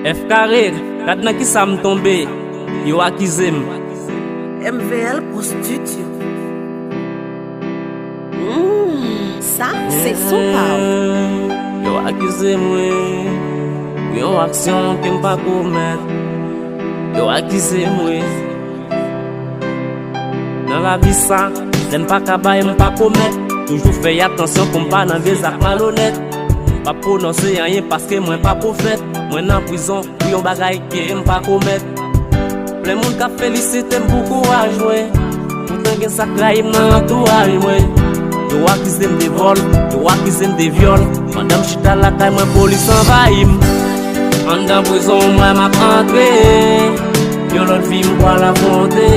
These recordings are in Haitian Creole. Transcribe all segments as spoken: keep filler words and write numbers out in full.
F kare, gad nan kisa m tonbe, yo akize m. M V L Pro Studio. Mm, sa, se son pa w. Yo akize m, wi, pou yon aksyon ke m pa komèt. Yo akize m, wi. Nan lavi sa, lè m pa ka bay, m pa komèt. Toujou fè atansyon pou m pa nan de zak malonèt. M p ap pwononse anyen paske mwen pa pwofèt. Mwen nan prizon pou yon bagay ke m pa komèt. Plen moun k ap felisite m pou kouraj mwen. Poutan gen sa k rayi m nan antouraj mwen. Yo akize m de vòl, yo akize m de vyòl. Pandan m chita lakay mwen, polis anvayi m. Anndan prizon mwen m ap antre. Yon lòt vi m pral afwonte.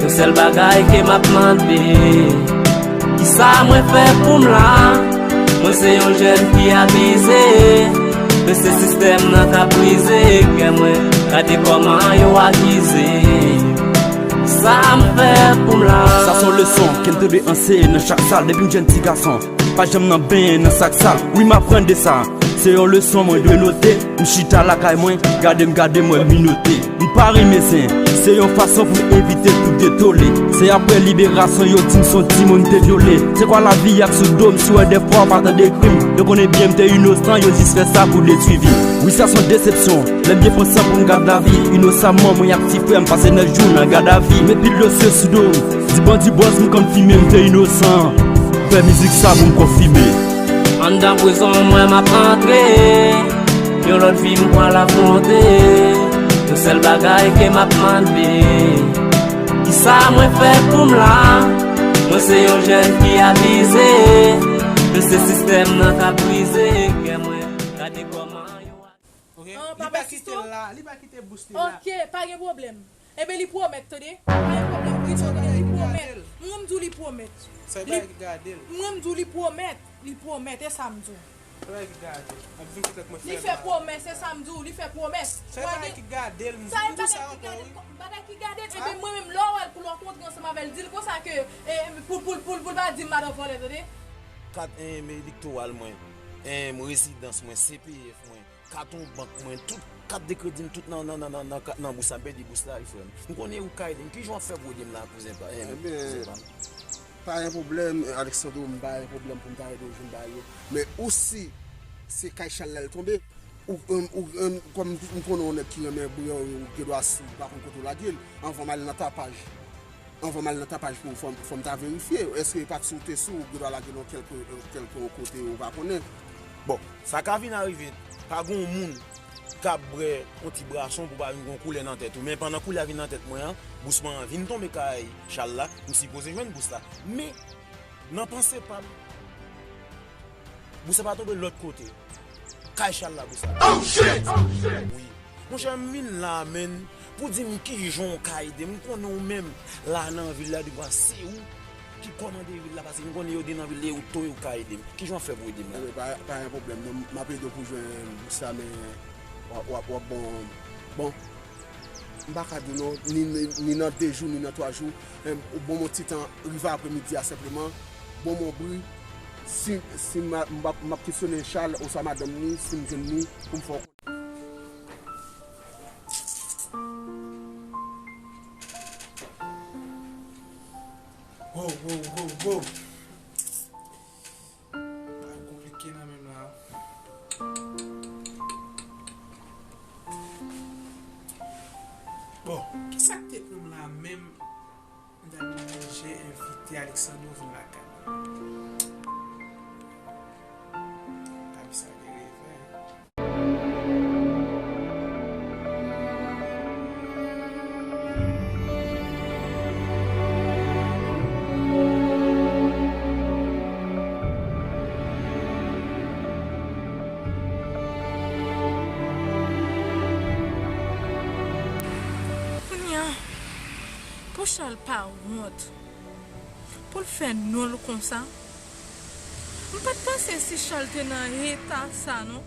Yon sèl bagay ke m ap mande. Kisa mwen fè pou m la? Mwen se yon jèn ki abize. Men se sistèm nan k ap brize kè mwen. Gade kòman yo akize. Sa m fè pou m la? Sa se yon leson ke m te dwe anseye nan chak sal depi m jèn ti gason. Pa janm nan benyen nan sa k sal. Wi, m aprann de sa. Se yon leson mwen dwe note. M chita lakay mwen, gade m, gade mwen minote. M pa renmen zen. Se yon fason pou m evite tout detole. Se apre liberasyon yo di m se yon timoun te vyole. Se kwa lavi y ap sou do m, si w wè dèfwa w pa tande kri m. Yo konnen byen m te inosan, yo jis fè sa pou detwi vi m. Wi, sa se yon desepsyon. Lè m byen pran san pou m gad lavi, inosamman mwen ak ti frè m pase nèf jou nan gadavi. Met pil dosye sou do m. Di bandi bòz m konfime m te inosan. Fè mizik sa pou m konfime. Anndan prizon mwen m ap antre. Yon lòt vi m pral afwonte. Yon sèl bagay ke m ap mande. Kisa mwen fè pou m la? Mwen se yon jèn ki abize. Men se sistèm nan k ap brize kè mwen. Gade kòman yo. Ok? An, li pa kite l la, li pa kite bous li la. Ok, pa gen pwoblèm. Ebyen, li pwomèt, tande. Pa gen pwoblèm, li pwomèt. Li pwomèt. Mwen, m di w li pwomèt. Li, mwen, m di w li pwomèt. Li pwomèt, e sa m di w. Li fè pwomès, e sa m di w, li fè pwomès. Sa e bagay ki gade l, m di w sa ankò, wi. Bagay ki gade l, ebyen, mwen menm, lè w wè l, pou lè w kontre ansanm avè l, di l konsa ke, e, pou, pou, pou, pou l pa di m madan vòlè, tande. Kat, em, elektoral mwen, em, rezidans mwen, C P F mwen, kat yon bank mwen, tout kat de kredi m, tout nan, nan, nan, nan, nan, nan bous la, m pèdi bous la, wi, frè m. M konnen ou ka ede m. Kijan w ap fè pou ede m la, kouzen pa, em, kouzen pa m? Pa gen pwoblèm, Alexandro, m pa gen pwoblèm pou m ta ede w jwenn bagay yo. Men ou si se kay chal la l tonbe, ou, em, ou, em, kòm m konnen w nèg ki renmen bri, ou gen dwa si w pa konn kote w lage l, anvan m al nan tapaj. Anvan m al nan tapaj pou fò m, fò m ta verifye. Èske e pa t sou te sou, ou gen dwa lage l nan kèlke, kèlke yon kote ou pa konnen? Bon, sa ka vin arive, pa gen yon moun k ap bwè yon ti bwason pou pa vin gen yon koulè nan tèt ou. Men pandan koulè a vin nan tèt mwen an, bous mwen an vin tonbe kay chal la, m sipoze jwenn bous la. Men, nan panse pa m, bous la pa tonbe lòt kote. Kay chal la, bous la. Oh, shit! Wi. Monchè, m vin la, menn, pou di m kijan w ka ede m. M konnen ou menm, la nan vil la, depi se ou ki kòmande vil la, paske m konnen yo de nan vil la, ou tou, ou ka ede m. Kijan w ap fè pou ede m la? Ebyen, pa, pa gen pwoblèm, non. M ap ede w pou jwenn bous la, men w ap, w ap, w ap bon, bon. M pa ka di w non, ni, ni, ni nan de jou, ni nan twa jou. Em, ou ban m yon ti tan, rive apremidi a senpleman. Ban m yon bri. Si, si m a, m ap, m ap kesyone Charles oswa madanm ni, si m jwenn ni, pou m fè w konnen. Wow, wow, wow, wow. Bagay konplike nan menm la. Bon, kisa k te pran m la menm? M ta oblije envite Alexandro vin lakay mwen. Tabi sa gen revè. Kounye a, pou Charles pa wont, pou l fè non l konsa, m pa t panse si Charles te nan eta sa, non.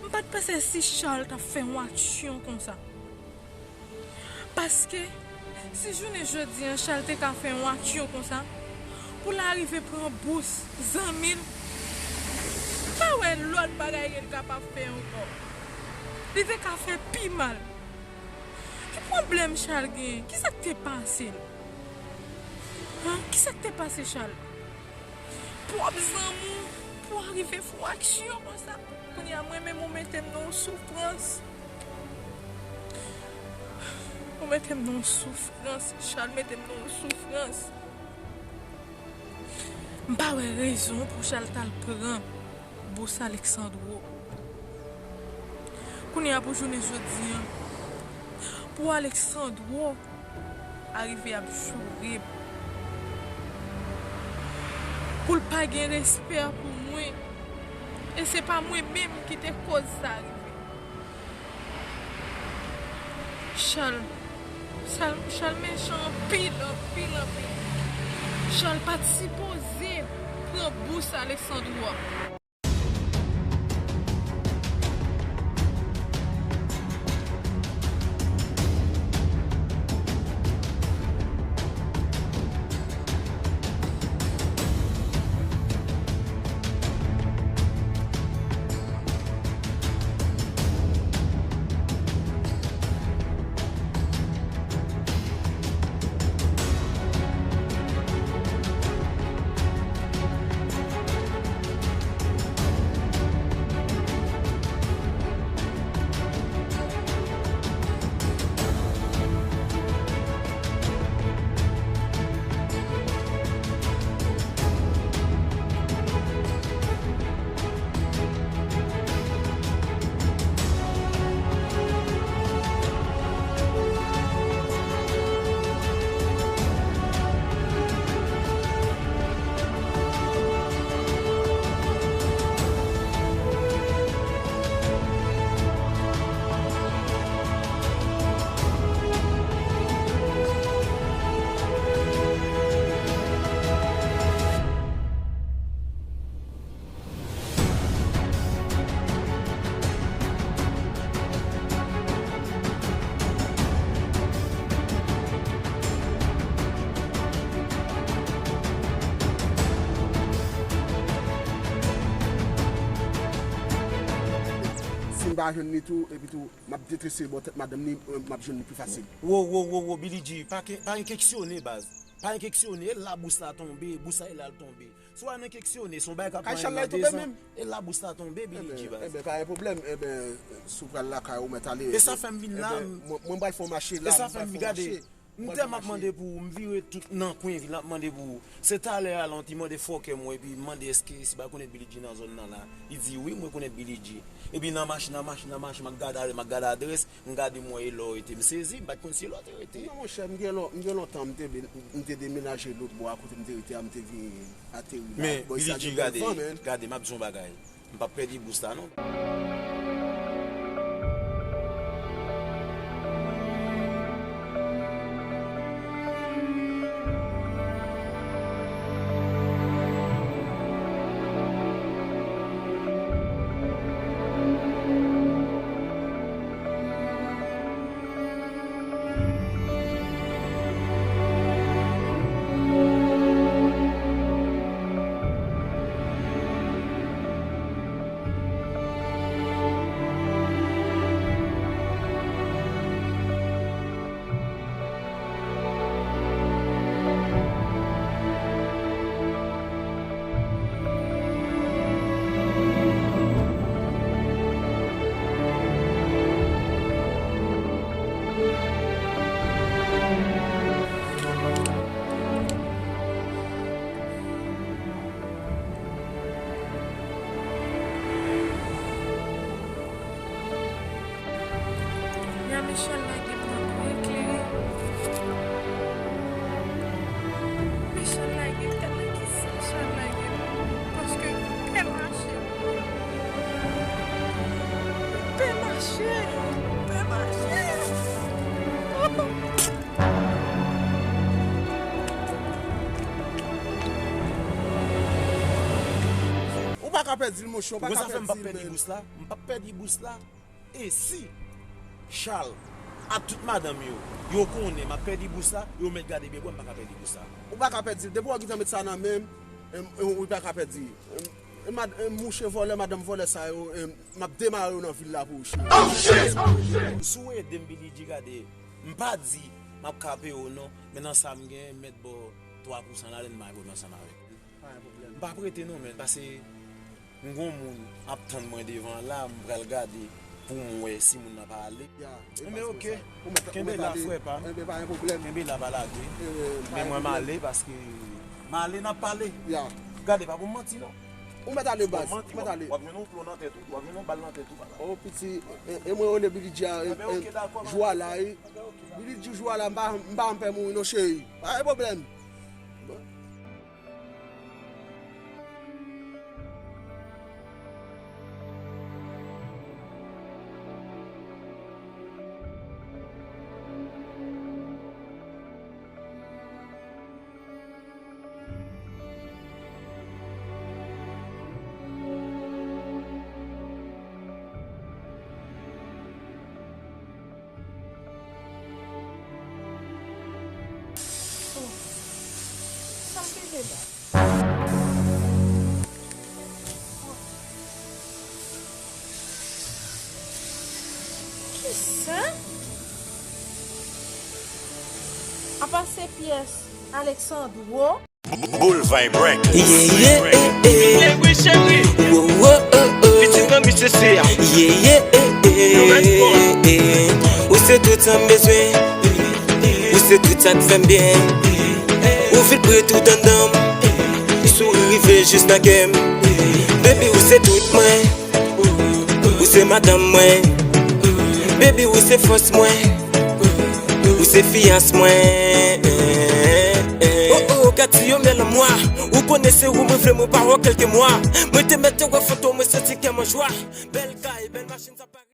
M pa t panse si Charles t ap fè yon aksyon konsa. Paske, si jounen jodi a, Charles te ka fè yon aksyon konsa, pou l arive pran bous zanmi l, m pa wè lòt bagay ke l kapab fè ankò. Li te ka fè pi mal. Ki pwoblèm Chal genyen? Kisa k te pase l? Hen? Kisa k te pase Chal? Pwòp zanmi w pou w rive fè yon aksyon konsa. Kounye a, mwen menm, ou mete m nan yon soufrans. Ou mete m nan yon soufrans. Chal mete m nan yon soufrans. M pa wè rezon pou Chal t al pran bous Alexandro. Kounye a, pou jounen jodi an, pou Alexandro arive ap joure m, pou l pa gen respè pou mwen, e se pa mwen menm ki te koz sa rive. Chal, Chal, Chal mechan anpil, anpil, anpil. Chal pa t sipoze pran bous Alexandro a. Si m pa jwenn li tou, epi tou, m ap detrese bò tèt madanm li, m ap jwenn li pi fasil. Wo, wo, wo, wo, Billy G, pa ke, pa enkeksyone, baz. Pa enkeksyone, e la bous la tonbe, bous la e la l tonbe. Si w al enkeksyone, se yon bagay k ap pran yon an, dezan, e la bous la tonbe, Billy G, baz. Enben, pa gen pwoblèm. Enben, si w pral lakay ou, mèt ale. E sa fè m vin la, mwen, mwen pral fè yon mache la, e sa fè m gade. M tèlman ap mande pou ou, m vire tout nan kwen vil, m ap mande pou ou. Se talè a la, yon ti mande fòkè mwen, epi m mande èske si ba konèt Billy G nan zòn nan la. Li di, wi, mwen konèt Billy G. Epi nan mache, nan mache, nan mache, m ap gade, m ap gade adrès, m gade mwen e lò rete. M sezi, m pa t konn si e lò te rete. Non, monchè, m gen lon-, m gen lontan m te, m te demenaje lòt bò a kote m te rete a, m te vin ateri la. Men, Billy G, gade, gade, m ap di yon bagay. M p ap pèdi bous la, non. Ya, men Chal lage m nan kou eklere. Men Chal lage m, tèt nan ki sa Chal lage m. Paske m pè mache. M pè mache. M pè mache. Ou pa ka pèdi l, monchè, ou pa ka pèdi l, men. Pou sa fè m p ap pèdi bous la? M p ap pèdi bous la. E si Chal ak tout madanm yo, yo konnen m ap pèdi bous la, yo mèt gade byen bwè, m pa ka pèdi bous la. Ou pa ka pèdi l. Depi w gentan met sa nan men m, em, ou pa ka pèdi. Em, E mad- e mouche vòlè, madanm vòlè sa yo, e m ap demare yo nan vil la pou ou, cheri. Si w ede m, Billy G, gade, m pa di m ap kape w non, men nan sa m gen, m mèt ba w twa pousan ladan l, m bay pou nou ansanm avèk ou. Pa gen pwoblèm. M pa prete non, men, paske m gon moun ap tann mwen devan la, m pral gade pou m wè si moun nan pa ale. Ya, e men ok. Kenbe la, frè pa m. Enben, pa gen pwoblèm. Kenbe la, pa lage. Men mwen, m ale paske m ale, n ap pale. Ya. Gade, pa pou m manti non. Ou mèt ale, baz. Ou mèt ale. W ap jwenn yon plon nan tèt ou, w ap jwenn yon bal nan tèt ou, papa. O piti, e, e mwen rele Billy G a, e, jou a la, e. Billy G jou a la, m pa, m pa anpè mouri non, cheri. Pa gen pwoblèm. Oh, sa m te gen la? Kisa? Apa se pyès Alexandro? Boul Vibe Records. Yeah, yeah, yeah, yeah. Wi, cheri. Wo, wo, oh, oh. Pitit nan misye se a. Yeah, yeah, yeah, yeah, yeah. Ou se tout sa m bezwen. Ou se tout sa k fè m byen. Ou vin pre tout anndan m. Souri rive jis nan kè m. Baby, ou se tout mwen. Ou se madanm mwen. Baby, ou se fòs mwen. Ou se fiyans mwen. Oh, oh, gad ti yo mè lanmwa. Ou konnen se ou mwen vle, mwen pa wè kèlke mwa. Mwen te mèt te wè foto, mwen santi kè m an jwa. Bèl kay, bèl machin, sa pa